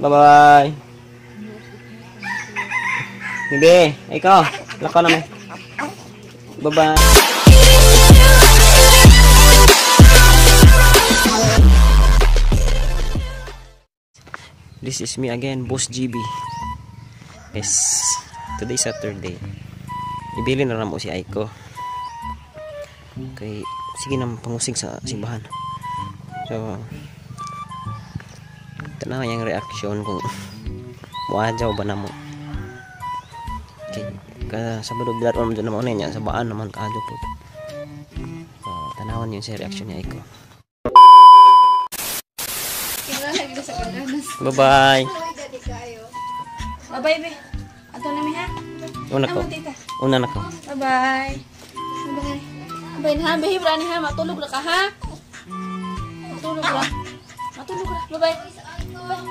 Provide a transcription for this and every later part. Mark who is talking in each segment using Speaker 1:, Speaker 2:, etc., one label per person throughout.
Speaker 1: Bye-bye. Bebe, ikaw. Lakaw na mi. Bye-bye. This is me again, Boss GB. Yes, today Saturday. Ibili na mo si Aiko. Kay sige na pangusig sa simbahan. So, tanaw yung reaction kung muadyaw ba na mo. Kay ka Sabado bilat mo dyan naman niya sa baan naman kaadyo po. So, tanawan yung sa reaction niya Aiko. Bye-bye.
Speaker 2: Bye-bye, be. Ato na mi ha.
Speaker 1: Una ko. Una na ko.
Speaker 2: Bye-bye. Bye-bye. Bye na ha, be. Hibra ni ha. Matulog ra ka ha. Matulog ra. Matulog ra. Bye-bye. Bye.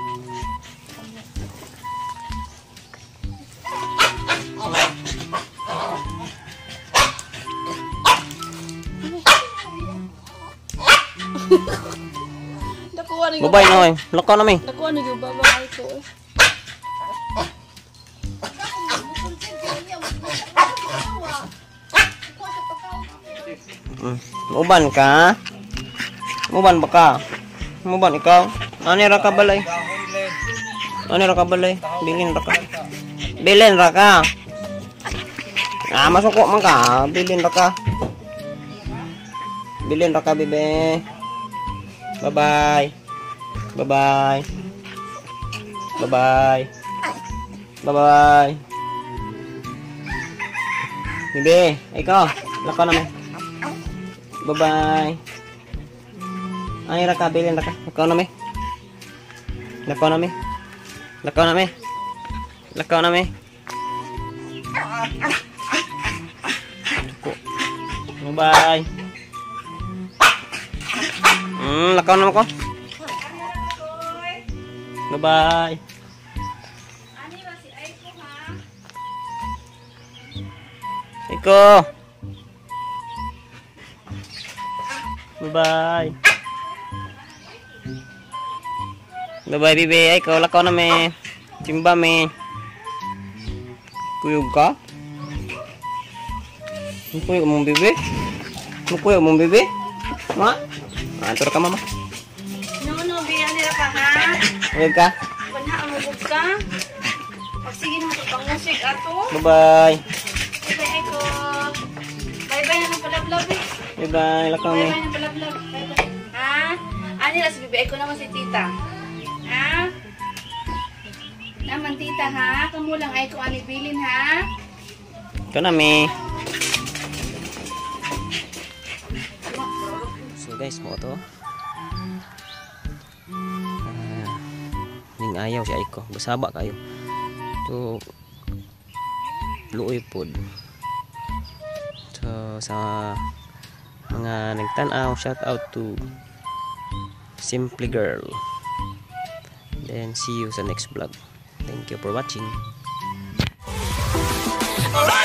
Speaker 1: Bye-bye na oy. Lakaw na mi.
Speaker 2: Nakuha na yung bye-bye ko.
Speaker 1: Muban ka? Muban ba ka? Muban ikaw? Ani ra ka balay? Ani ra ka balay? Bilin ra ka. Bilin ra ka. Ah, masuko man ka. Bilin ra ka. Bilin ra ka, bebe. Bye-bye. Bye-bye. Bye-bye. Bye-bye. Bebe, ikaw. Lakaw na mi. Bye-bye. Ay, raka, bilin raka. Lakaw na mi. Lakaw na mi. Lakaw na mi. Lakaw na mi. Bye-bye. Lakaw na mo ko. Bye-bye. Aiko. Bye-bye. Bye-bye, bebe. Aiko, lakaw na mi. Simba mi. Kuyog ka? Kuyog mong bebe? Kuyog mong bebe? Ma? Ah, turo ka, mama.
Speaker 2: No, no, biyan nila ka, ha?
Speaker 1: Kuyog ka?
Speaker 2: Wala, amugog ka. Pagsige na ito, pangusig ato.
Speaker 1: Bye-bye.
Speaker 2: Bye-bye, Aiko. Bye-bye na ng palablab, eh.
Speaker 1: Bye-bye, lakaw mi.
Speaker 2: Bye-bye na palablab. Bye-bye. Ha? Ani lang si bebe Aiko naman si tita. Ha? Naman tita, ha? Kamu lang Aiko ani bilin, ha?
Speaker 1: Ito na, mi. So guys, mo to. Ning ayaw si Aiko. Basaba kayo. So, luoy pod. So, sa mga nagtan-aw, shout out to Simply Girl. Then see you sa next vlog. Thank you for watching.
Speaker 3: Alright.